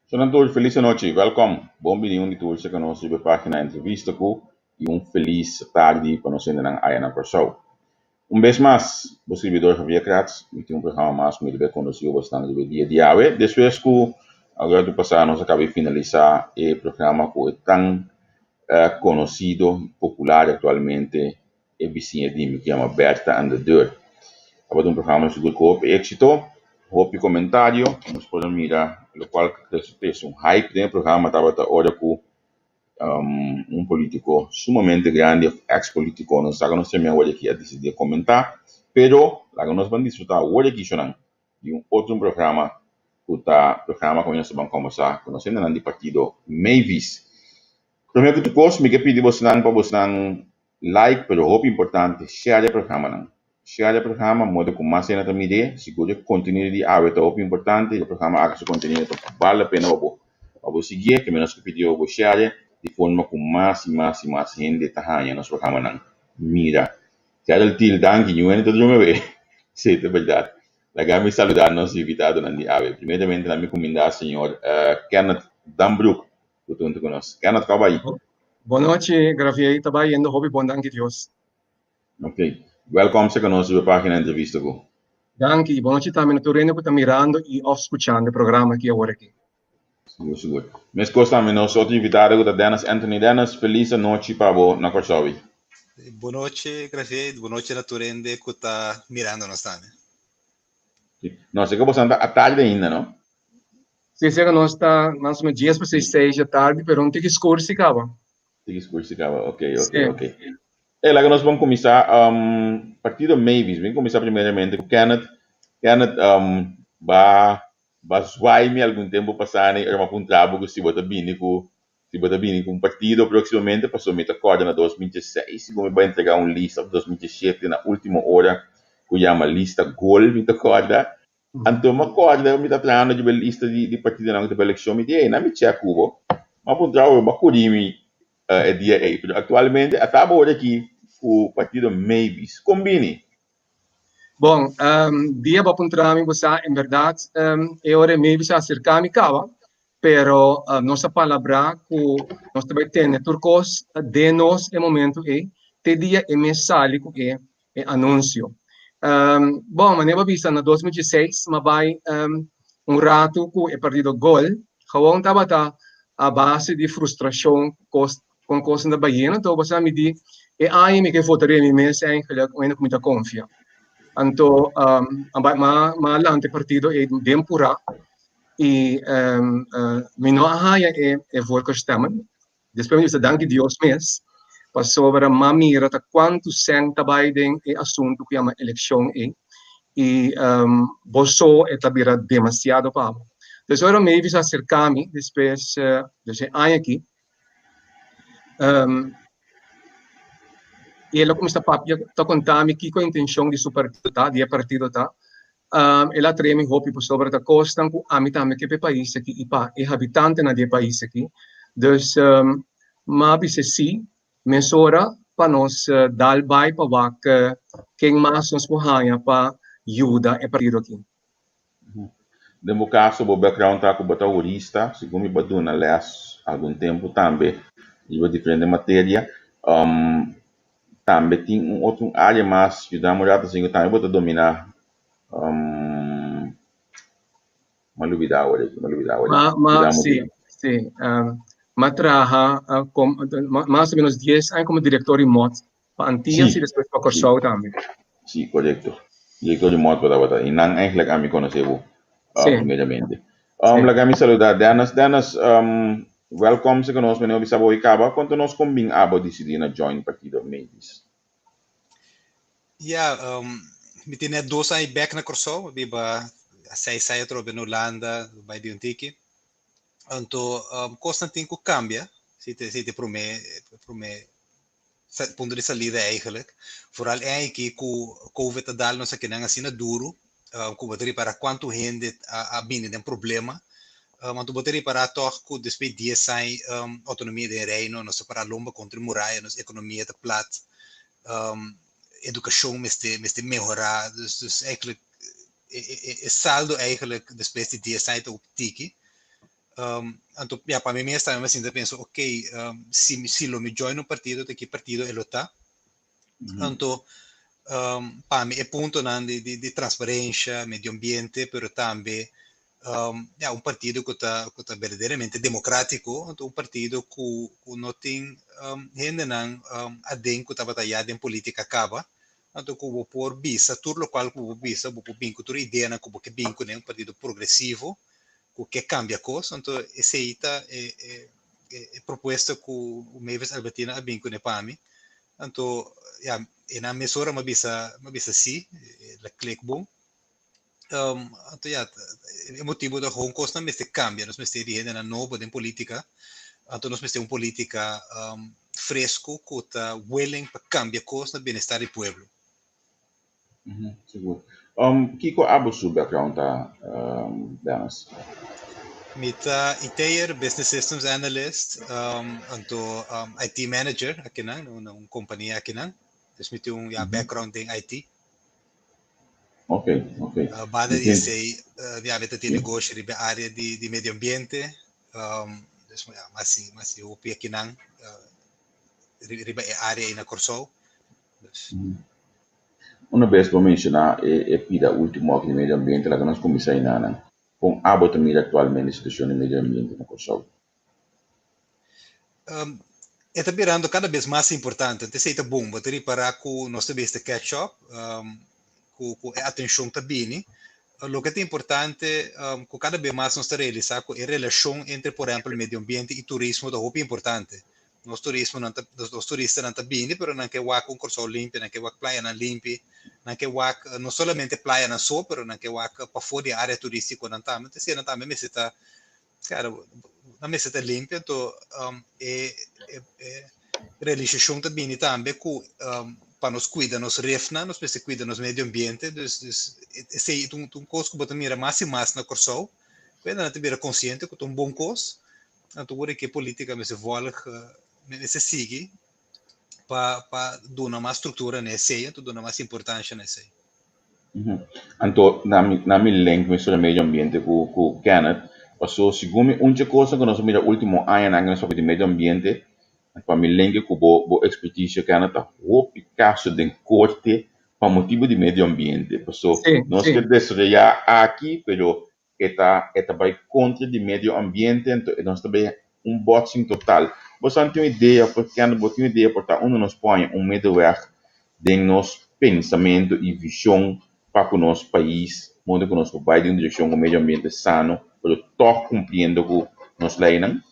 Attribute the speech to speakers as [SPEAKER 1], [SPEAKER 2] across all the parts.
[SPEAKER 1] Shonnan tur, felis anochi, wèlkòm, bon bini un di tur serka nos riba e página Entrevista Ku i un felis tardi pa nos hendenan aya na Kòrsou. Un bes mas, bo sirbidor Javier Kratz, mi tin un programa mas ku mi ta bai kondusí bo bosnan riba e dia di awe, despues ku algun ratu pasá nos a kaba di finalisá e programa ku e tan konosido, popular aktualmente E bisiña di mi ku yama Bertha aan de deur. Tabata un programa sigur ku hopi éksito, hopi komentario. Nos por a mira lokual ku ta trese un hype den e programa tabata ora ku un polítiko sumamente grandi òf èks polítiko, nos sa ku nos también awor aki a disidí a komentá, pero laga nos ban disfrutá awor aki shonnan di un otro programa ku ta programa ku nos ta ban kòmbersá ku nos hendenan di partido Mavis. Promé ku tur kos mi ke pidi bosnan pa bosnan Like, pero hopi importante, share e programanan. Share e programa modo ku mas hende ta mir'é. Sigur e kontenido di awe ta hopi importante i e programa aki su kontenido ta bal la pena pa bo pa bo siguié. Ke menos ku pidi bo share di forma ku mas i mas i mas hende ta haña nos programanan mira. Gerald Thiel, danki. Niun hende ta drumi awe. Sí, ta bèrdat. Laga mi saludá nos invitadonan di awe. Primeramente nan mi kumindá señor Kenneth Dambroek ku ta huntu ku nos. Kenneth, kòp bai?
[SPEAKER 2] Bon nochi, Gravier. Ta bai yendo hopi bon, danki Dios.
[SPEAKER 1] Ok. Welkom serka nos riba pagina Entrevista Ku.
[SPEAKER 2] Danki. Bon nochi tambe na tur hende ku ta mirando i òf skuchando e programa aki awor aki.
[SPEAKER 1] Sigur, sigur. Meskos tambe nos otro invitado ku ta Dennis Anthony. Dennis, felis anochi pa bo na Kòrsou.
[SPEAKER 3] Bon nochi, Gravier. Bon nochi na tur hende ku ta mirando nos tambe.
[SPEAKER 1] No, sé ku boso ta atardi ainda, no?
[SPEAKER 2] Sí, sega nos ta mas o menos dies pa seis seis dje tardi, pero un tiki skur si kaba.
[SPEAKER 1] Tiki skur si kaba, ok, ok,
[SPEAKER 2] Sí.
[SPEAKER 1] ok. E laga nos bon kuminsá, um, partido Mavis. Bin kuminsá primeramente ku Kenneth. Kenneth, um, ba ba zwaai mi algun tempu pasá ni ora mi a puntra bo ku si bo ta bini ku si bo ta bini ku un partido próksimamente, pasobra mi ta kòrda na 2016 si bo mi bai entregá un lista òf 2017 na último ora ku yama lista gol mi ta kòrda. Anto mi a kòrda mi ta trahando riba e lista di di partidonan ku ta bai elekshon, mi di ey, na mi chèk ku bo. Mi a puntra bo, bo a kuri mi e dia ey. Pero aktualmente a ta bo ora aki ku partido Mavis. Kon bini?
[SPEAKER 2] Bon, dia bo a puntra mi bo sa, en bèrdat e ora e Mavis a aserká mi kaba, pero nos a palabrá ku nos ta bai tene tur kos den nos e momento ey, te dia e mes sali ku e e anunsio. Bon, manera bo a bisa na 2016 m'a bai un ratu ku e partido Gol, gewoon tabata a base di frustrashon kos kon kosnan ta bayendo, anto bo sa mi di e aña mi ke vota riba mi mes eigenlijk un hende ku mi ta konfia. Anto a bai m'a m'a lanta e partido ei den purá i mi no a haña e e voorkeurstemmen. Despues mi bisa danki Dios mes, pasobra m'a mira ta kuantu sèn ta bai den e asuntu ku yama elekshon ei, i bo so e ta bira demasiado pa bo. Pues ora Mavis a aserká mi despues des e aña aki, i el a kuminsá papia ta konta mi kiko e intenshon di su partido ta, di e partido ta, El a trae mi hopi pasobra ta kosnan ku ami tambe ke pa e pais aki i pa e habitantenan di e pais aki. Dus m'a bisa sí mesora pa nos dal bai pa wak ken mas nos por haña pa yuda e partido aki.
[SPEAKER 1] Den bo kaso bo background ta ku bo ta hurista, segun mi bo a duna lès algun tempu tambe riba diferente materia. Tambe tin un otro área mas yuda mi un rato asin ku tambe bo ta dominá. Mi a lubidá awor aki, mi a lubidá awor
[SPEAKER 2] aki. Ma, ma, sí, sí. Mi a traha kom, mas o menos dies aña komo direktor di mòt pa Antillas i despues pa Kòrsou tambe.
[SPEAKER 1] Sí, korekto. Direktor di mòt bo tabata. I nan eigentlik ami konosé bo primeramente. Laga mi saludá Dennis. Dennis, Welkom si ku nos meneer bisa bo kaba konta nos kon bin abo disidí na join partido Mavis.
[SPEAKER 3] Ja, mi tin net dos aña bek na Kòrsou, mi biba seis aña atrobe na Hulanda, bai di un tiki. Anto kosnan tin ku kambia, si ta si ta e promé promé punto di salida eigenlijk. Vooral eiki ku Covid a dal nos akinan asina duru, ku bo ta ripará kuantu hende a bini den problema. Anto bo ta ripará tòg ku despues di dies aña outonomia den Reino nos ta pará lomba kontra e muraya, nos ekonomia ta plat, edukashon mester mester mehorá. Dus dus eigenlijk e saldo eigenlijk despues di dies aña ta hopi tiki. Anto ya pa mi mes tambe mi a sinta pensa ok si si lo mi join un partido ta ki partido e lo ta. Anto pa mi e puntonan di di di transparencia, medio ambiente pero tambe ya un partido ku ta ku ta berdaderamente democratico, anto un partido ku ku no tin hendenan aden ku tabata ya den politica kaba, anto ku bo por bisa tur lokual ku bo por bisa, bo por bin ku tur ideanan ku bo ke bin kuné, un partido progresivo ku ke kambia kos, anto esei ta e e e propuesta ku Mavis Albertina a bin kuné pa mi, anto ya e nan mesora mi a bisa mi a bisa si, el a klik bon. Anto ya, e motibu ta gewoon kosnan mester kambia, nos mester di hendenan nobo den politika, anto nos mester un politika fresku ku ta willing pa kambia kos na bienestar di pueblo.
[SPEAKER 1] Sigur. Kiko abo su background ta, Dennis?
[SPEAKER 3] Mi ta IT'er, Business Systems Analyst, anto IT Manager akinan, na un kompania akinan. Dus mi tin un ya background den IT.
[SPEAKER 1] Ok, ok.
[SPEAKER 3] Banda di esei, ya mi ta tin negoshi riba e área di di medio ambiente. Dus ya, mi hasi mi hasi hopi akinan riba e área ei na Kòrsou. Dus.
[SPEAKER 1] Una bes bo menshoná e e pida último aki di medio ambiente, laga nos kuminsá enanan. Kon abo ta mira aktualmente e situashon di medio ambiente na Kòrsou?
[SPEAKER 3] E ta birando kada bes mas importante, anto esei ta bon, bo ta ripará ku nos ta bes ta catch up, ku ku e atenshon ta bini. Loke ta importante ku kada bes mas nos ta realisá ku e relashon entre por ehèmpel medio ambiente i turismo ta hopi importante. Nos turismonan ta nos turistanan ta bini pero nan ke wak un Kòrsou limpi, nan ke wak playanan limpi, nan ke wak no solamente playanan so pero nan ke wak pafó di e área turístikonan tambe, entonces eseinan tambe mester ta Claro, nan mester ta limpio, anto e e realisashon ta bini tambe ku pa nos kuida nos refnan, nos mester kuida nos medio ambiente, dus dus esei ta un kos ku bo ta mira mas i mas na Kòrsou, ku nan ta bira konsiente ku ta un bon kos, anto wor e ke politika mester vòlg, mester sigui pa pa duna mas struktura na esei, anto duna mas importansha na esei.
[SPEAKER 1] Anto na mi na mi link mi sobre medio ambiente ku ku Kenneth paso segun mi un dje kosnan ku nos a mira ultimo añanan ku nos papia di medio ambiente pa mi link ku bo bo ekspertisio Kenneth ta hopi kaso den korte pa motibu di medio ambiente paso nos ke desaroyá aki pero e ta e ta bai kontra di medio ambiente anto e nos ta bai un botsing total. Bo sa tin un idea por kende bo tin un idea por ta unda nos por haña un middelweg den nos pensamentu i vishon pa ku nos pais modo ku nos por bai den un direkshon ku medio ambiente sano pero tòg kumpliendo ku nos leinan?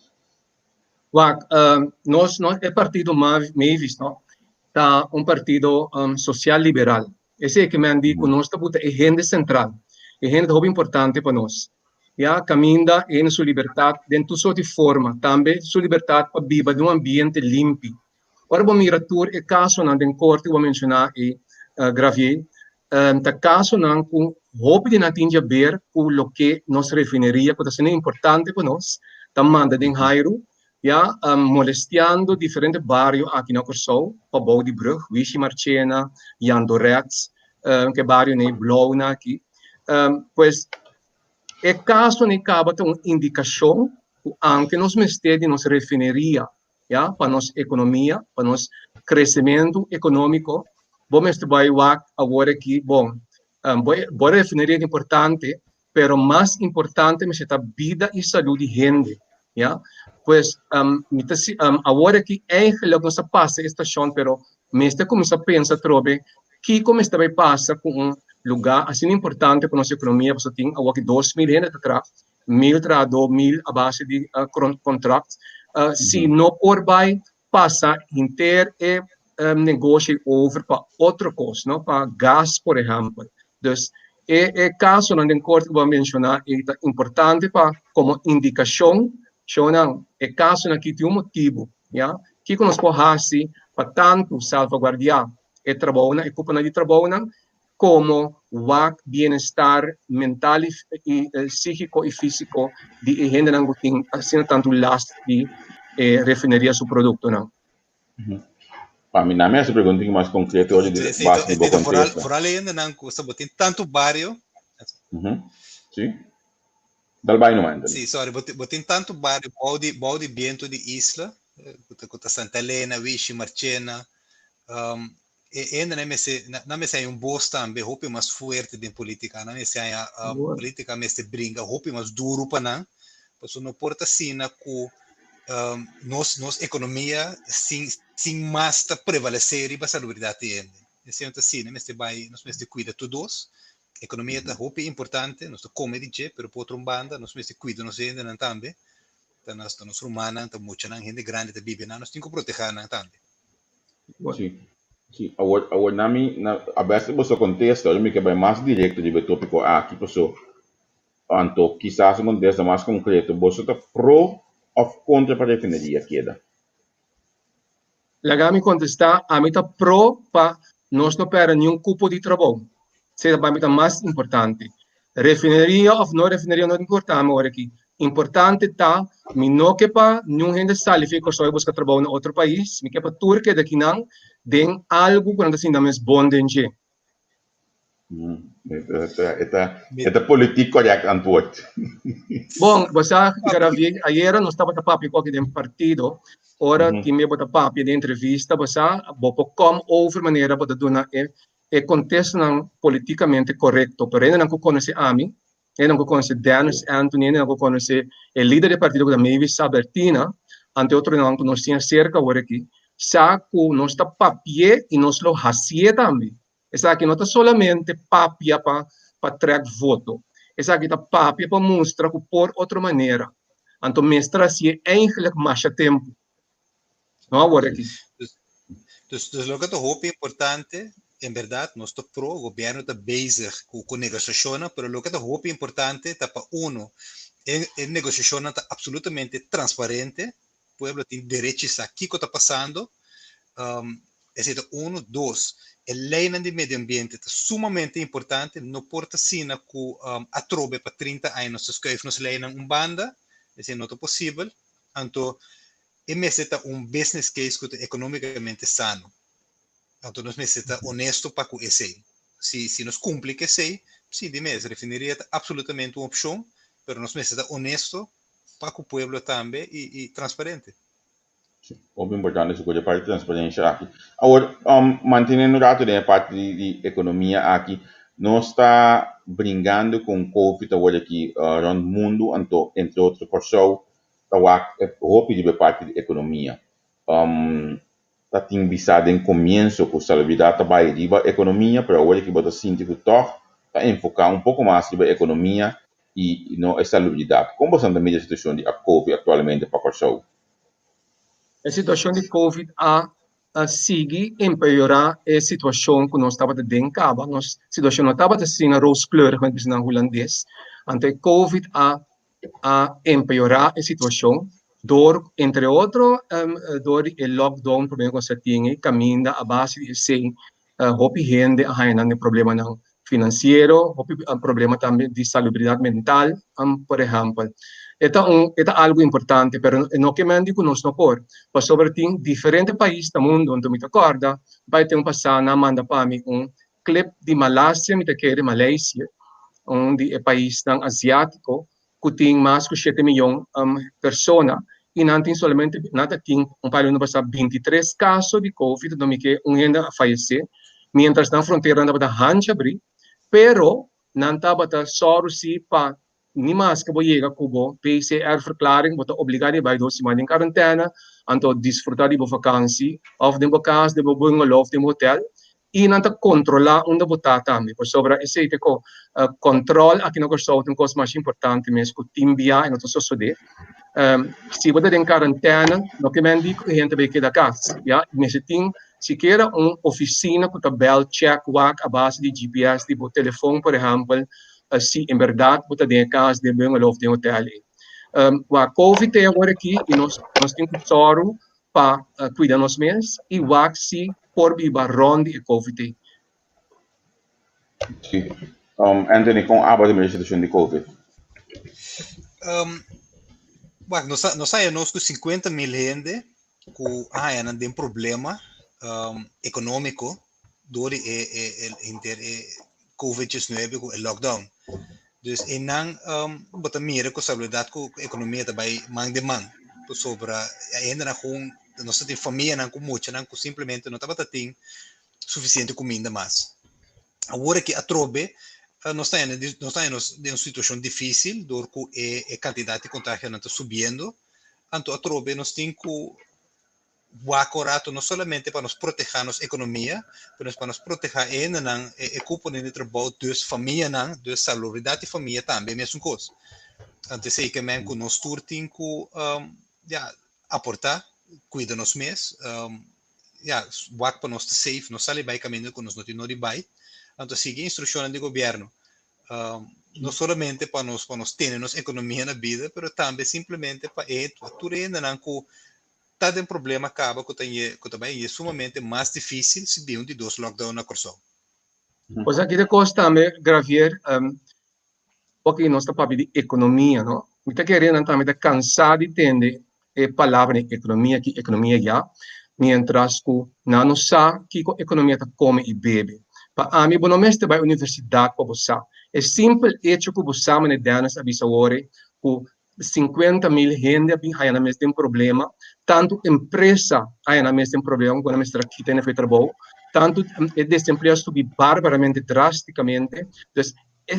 [SPEAKER 2] Wak, nos nos e partido Mavis no ta un partido social liberal. Esei ke men di ku nos ta buta e hende sentral. E hende ta hopi importante pa nos. Ya kaminda e hende su libertat den tur sort di forma, tambe su libertat pa biba den un ambiente limpi. Ora bo mira tur e kasonan den korte ku bo a menshoná ei, Gravier, ta kasonan ku hopi di nan tin djaber ku loke nos refineria ku ta asina importante pa nos ta manda den hairu ya molestiando diferente bario aki na Kòrsou pabou di brug, Wishi Marchena, Jan Doret, ke bario nei Blou na aki. Pues e kaso nei kaba ta un indikashon ku anke nos mester di nos refineria ya pa nos ekonomia, pa nos kresementu ekonómiko, bo mester bai wak awor aki, bon, bo refineria ta importante, pero mas importante mester ta bida y salud di hende, ya. Pues mi ta si awor aki eigenlijk nos a pasa e stacion pero mester cuminsa pensa atrobe kico mester bay pasa cu un lugar asina importante pa nos economia pasobra tin awor aki 2000 hende ta traha, mil trahador, mil a base di contract, si no por bay pasa henter e negoshi over pa otro kos, no? Pa gas, por ehèmpel. Dus e e kasonan den korte ku bo a menshoná ei ta importante pa komo indikashon, shownan e kasonan aki tin un motibu, ya. Kiko nos por hasi pa tantu salvaguardiá e trabounan, e kuponan di trabounan, komo wak bienestar mental i psíkiko i físiko di e hendenan ku tin asina tantu last di e refineria su produktonan.
[SPEAKER 1] Pa mi nan mi hasi pregunta un mas konkreto ora di base di bo kontesta.
[SPEAKER 3] Foral e hendenan ku sa bo tin tantu bario.
[SPEAKER 1] Si. Dal bai numa, Anthony.
[SPEAKER 3] Sí, sorry, bo tin tantu bario bou di biento di Isla, ku ta Santa Helena, Wishi, Marchena, e nan mester un bos tambe hopi mas fuerte den polítika. Nan mester polítika mester bringa hopi mas duru pa nan, pasobra no por ta asina ku nos ekonomia sin mas ta prevalesé riba salubridat di hende. Esei no ta asina, mester bai, nos mester kuida tur dos. Ekonomia ta hopi importante, nos ta kome di dje, pero pa otro banda, nos mester kuida nos hendenan tambe. Ta nos rumannan, ta muchanan, hende grandi ta biba, nos tin ku protehá nan tambe.
[SPEAKER 1] Sí. Awor nami, na, a bes bo kontesta, mi ke bai mas direkto di e tópiko aki, paso anto kisas un kontesta mas konkreto. Bo ta pro òf kontra pa refineria keda?
[SPEAKER 2] Laga mi kontestá, ami ta pro pa nos no pèrdè ningun kupo di trabou. Esei pa mi ta mas importante. Refineria òf no refineria no ta importá awor aki. Importante ta, mi no ke pa ningun hende sali for di Kòrsou i buska trabou na otro pais, mi ke pa tur keda akinan den algu ku nan ta sinti mes bon den dje.
[SPEAKER 1] E ta politiek correct antwoord.
[SPEAKER 2] Bon, bo sa, ayera nos tabata papia ku den partido, ora tin bo ta papia den entrevista, bo sa, bo por kom over manera bo ta duna e kontestanan politikamente korekto, pero ainda nan ku konosé ami, ainda nan ku konosé Dennis Anthony, ainda nan ku konosé e lider di partido ku ta Mavis Sabertina, ante otronan ku nos tin serka awor aki, sa ku nos ta papia i nos lo hasié tambe. Esaki no ta solamente papia pa trek voto. Esaki ta papia pa mustra ku por otro manera. Anto mester hasié eigenlijk masha tempu. No awor aki.
[SPEAKER 3] Dus loke ta hopi importante, en berdat, nos ta pro, gobièrnu ta bezig ku negosiashon, pero loke ta hopi importante ta pa uno, e negosiashon ta absolutamente transparente, pueblo tin derecho sa kiko ta pasando, esei ta uno. Dos, e lei di medio ambiente ta sumamente importante, no por ta asina ku atrobe pa 30 aña nos skuif nos lei un banda, esei no ta posibel. Anto, e mester ta un business case ku ta ekonómikamente sano. Anto, nos mester ta honesto pa ku esei. Si nos kumpli ku esei, sí, di mes, refineria ta absolutamente un opshon, pero nos mester ta honesto pa ku pueblo tambe i transparente.
[SPEAKER 1] Sí, hopi importante esei e parti di transparensia aki. Awor, manteniendo ratu den e parti di ekonomia aki, nos ta bringando ku COVID awor aki rònt mundu, anto, entre otro, Kòrsou, ta wak hopi di parti di ekonomia. Ta tin bisá den komienso ku salubridat ta bai riba ekonomia, pero awor aki bo ta sinti ku tòg ta enfoká un poko mas riba ekonomia i no e salubridat. Kon bo ta mira e situashon di COVID aktualmente pa Kòrsou?
[SPEAKER 2] E situashon di COVID a sigui empeorá e situashon ku nos tabata den kaba. Nos situashon no tabata asina rooskleurig met bisa na hulandes. Anto COVID a empeorá e situashon dor, entre otro, dor e lockdown promé ku nos tin kaminda a base di esei hopi hende a haña nan problemanan finansiero, hopi problema tambe di salubridat mental, por ehèmpel. E ta algu importante, pero no ke men di ku nos no por. Pasobra tin diferente pais na mundu, anto mi ta kòrda, bai tempu pasá nan a manda pa mi un clip di Malasia, mi ta kere Malaysia, un di e paisnan asiátiko, ku tin mas ku 7 mion persona, i nan tin solamente, nan tin un par di luna pasá 23 kaso di COVID, anto mi ke un hende a fayesé, mientras nan frontera tabata hancha abrí, pero nan tabata sòru si pa ni maske bo yega ku bo PCR-verklaring, bo ta obligá di bai 2 siman den karentena, anto disfrutá di bo vakansi, òf den bo kas, den bo bungalow, òf den bo hotel, i nan ta kontrolá unda bo ta tambe. Pasobra esei ta ko kontrol aki na Kòrsou ta un kos mas importante mes ku tin bia i no ta sosodé. Si bo ta den karentena, no ke men di ku e hende bai keda kas, ya. Mester tin sikiera un ofisina ku ta bèl check wak a base di GPS di bo telefòn, por ehèmpel, si en berdat bo ta den e kas, den bungalow òf den hotel ei. Wak COVID ta awor aki i nos tin ku sòru pa kuida nos mes i wak si por biba rònt di e COVID ei.
[SPEAKER 1] Sí. Anthony, kon abo ta mira e situashon di COVID?
[SPEAKER 3] Wak, nos a nos ku 50 mil hende ku a haña nan den problema ekonómiko dor di e, e, e, inter, e COVID-19 ku e lockdown. Dus einan bo ta mira ku salubridat ku ekonomia ta bai man den man. Pasobra e hendenan gewoon, nos ta tin famianan ku muchanan ku simplemente no tabata tin sufisiente kuminda mas. Awor aki atrobe nos ta nos ta nos den un situashon difísil dor ku e e kantidat di kontagionan ta subiendo. Anto atrobe nos tin ku wak un rato no solamente pa nos protehá nos ekonomia, pero pa nos protehá e hendenan, e kuponan di trabou, dus famianan, dus salubridat di famia tambe e mesun kos. Anto esei ke men ku nos tur tin ku ya aportá, kuida nos mes, ya wak pa nos ta safe, no sali bai kaminda ku nos no tin no di bai. Anto sigui instrukshonnan di gobièrnu, no solamente pa nos pa nos tene nos ekonomia na bida, pero tambe simplemente pa e tur e hendenan ku ta den problema kaba ku ta ku ta bai hañ'é sumamente mas difísil si bin un di dos lockdown na Kòrsou.
[SPEAKER 2] Pues aki ta kos tambe Gravier, oki nos ta papia di ekonomia no, mi ta kere nan tambe ta kansa di tende e palabra di ekonomia aki ekonomia ya, mientras ku nan no sa kiko ekonomia ta kome i bebe. Pa ami bo no mester bai universidat pa bo sa, e simpel echo ku bo sa manera Dennis a bisa awor ku 50.000 hende a bin haya nan mes den problema, tantu empresa a haya nan mes den problema ku nan mester a kita hende for e trabou, tantu e desempleo a subi barbaramente, drasticamente. Dus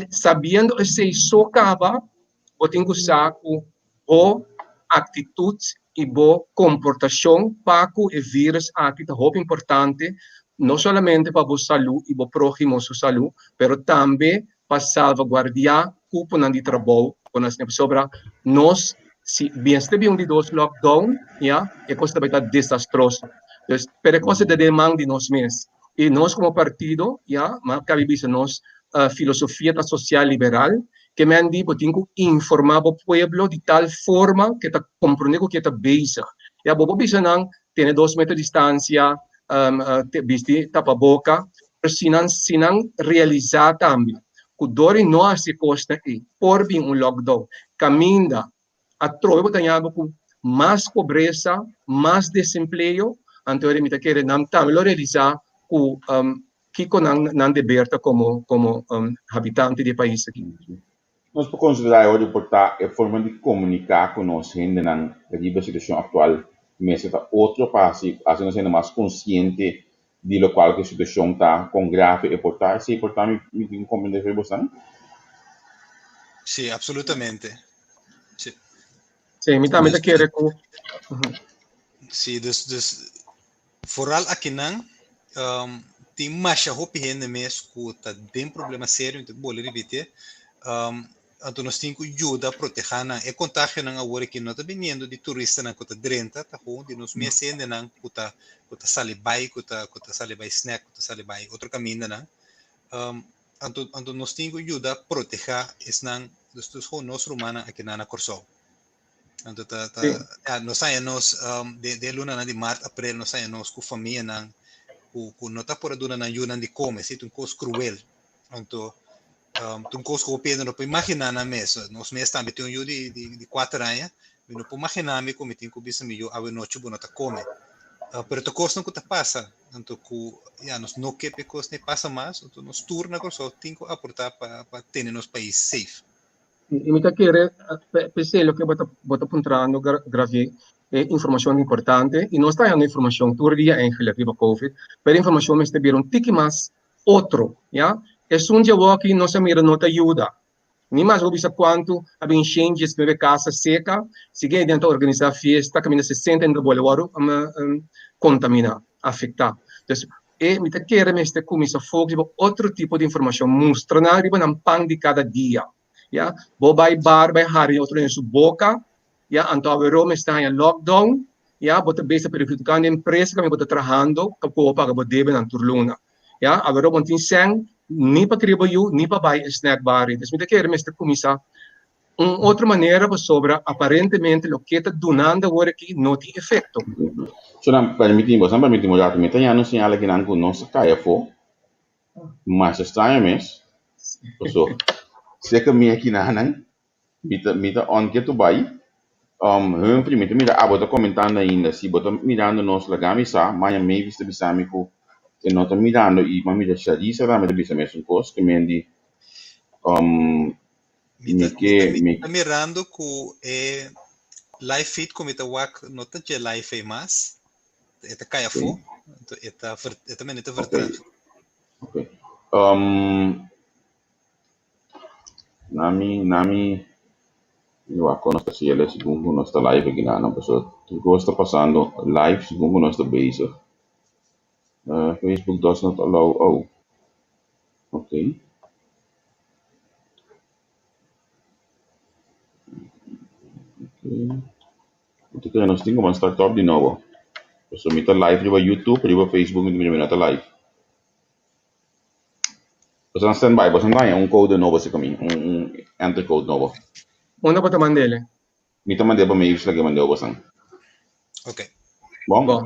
[SPEAKER 2] sabiendo esei so kaba, bo tin ku sa ku bo aktitut i bo komportashon pa ku e virus aki ta hopi importante, no solamente pa bo salu i bo próhimo su salu, pero tambe pa salvaguardiá kuponan di trabou ku nos tin pasobra nos si bienster bin un di dos lockdown ya e kos ta bai ta desastroso dus pero e kos ta den man di nos mes i nos komo partido ya mi a kabi bisa nos filosofia ta sosial liberal ke men di bo tin ku informá bo pueblo di tal forma ke ta komprondé ku ke ta bezig ya bo por bisa nan tene dos meter distansia bisti tapaboka, pero si nan si nan realisá tambe ku dor di no hasi e kosnan ei por bin un lockdown kaminda atrobe bo ta haña ku mas pobresa, mas desempleo, anto mi ta kere nan tambe lo realisá ku kiko nan nan deber ta komo komo habitante di e pais aki.
[SPEAKER 1] Nos por konsiderá e ora por ta e forma di komuniká ku nos hendenan riba e situashon aktual mester ta otro pa hasi hasi nos hende mas konsiente di lokual ku e situashon ta, kon grave e por ta. Esei por ta mi mi tin komprendé for bosan?
[SPEAKER 3] Sí, absolutamente. Sí.
[SPEAKER 2] Sí, mi tambe ta kere ku.
[SPEAKER 3] Sí, dus dus Foral akinan tin masha hopi hende mes ku ta den problema serio, mi ta bolbe ripitié, anto nos tin ku yuda protehá nan. E kontagionan awor aki no ta biniendo di turistanan ku ta drenta, ta gewoon di nos mes hendenan ku ta ku ta sali bai, ku ta ku ta sali bai snack, ku ta sali bai otro kamindanan. Anto anto nos tin ku yuda protehá esnan, dus dus gewoon nos rumannan akinan na Kòrsou. Anto ta ta
[SPEAKER 2] Sí.
[SPEAKER 3] ja, nos haña nos um, de, de lunanan di maart, april, nos haña nos ku famianan ku, ku no ta por a duna nan yunan di kome, sí, ta un kos kruel. Anto um, ta un kos ku hopi hende no por imaginá nan mes. Nos mes tambe tin un yu di, di, di kuater aña, mi no por imaginá mi ku mi tin ku bisa mi yu awe nochi bo no ta kome. Uh, pero ta kosnan ku ta pasa, anto ku ja, nos no ke pa e kosnan ei pasa mas, anto nos tur na Kòrsou tin ku aportá pa, pa tene nos pais safe.
[SPEAKER 2] I mi ta kere p'esei loke bo ta bo ta puntrando Gravier, e informashon ta importante i nos ta hañando informashon tur dia eigenlijk riba covid, pero e informashon mester bira un tiki mas otro, ya. Esun dje awoki nos a mira no ta yuda, ni mas bo bisa kuantu a bin shen diesnuebe kasa seka, sigui den ta organisá fiesta kaminda 60 hende ta bole wòrdu kontaminá, afektá. Dus E mi ta kere mester cuminsa focus riba otro tipo di informacion, mustra nan riba nan pan di cada dia, ya. Bo bay bar bay hari otro den su boca, ya, anto awero mester haña lockdown, ya, bo ta beza perjudicando e empresa caminda bo ta trahando pa por paga bo debenan tur luna, ya. Awero bo no tin cen ni pa cria bo yu ni pa bay e snack bar. Entonces mi ta kere mester cuminsa Un otro manera pasobra aparentemente loke ta dunando awor aki no tin efecto.
[SPEAKER 1] So nan permiti bo, nan permiti un rato, mi ta yanda un señal akinan ku nos a kai afó, masha straño mes, paso seka mi akinanan, mi ta mi ta on ketu bai, Humphrey mi ta mira abo ta komentando ainda, si bo ta mirando nos laga mi sa, maña Mavis ta bisa mi ku e no ta mirando i m'a mira Sharisa tambe ta bisa mesun kos, ke men di.
[SPEAKER 3] Mi
[SPEAKER 1] Mi
[SPEAKER 3] ta,
[SPEAKER 1] ke,
[SPEAKER 3] mi
[SPEAKER 1] mi,
[SPEAKER 3] ta mirando ku e live feed ku mi ta wak no ta dje live ei mas. E ta kai afó. Anto e ta ver, e ta mende ta vertraag.
[SPEAKER 1] Ok. Um, nami, nami, mi wak kon nos ta hasiel segun ku nos ta live aki nan, pasobra tur kos ta pasando live segun ku nos ta bezig. Uh, Facebook does not allow, oh, ok. Mi ta kere nos tin ku start up di nobo. Pasobra mi ta live riba YouTube, riba Facebook mi ta mira mi no ta live. Boso stand by, boso no haña un code nobo si mi, un enter code nobo.
[SPEAKER 2] Unda bo ta mand'é?
[SPEAKER 1] Mi ta mand'é pa Mavis la ke mand'é boso.
[SPEAKER 3] Ok.
[SPEAKER 1] Bon?
[SPEAKER 2] Bon.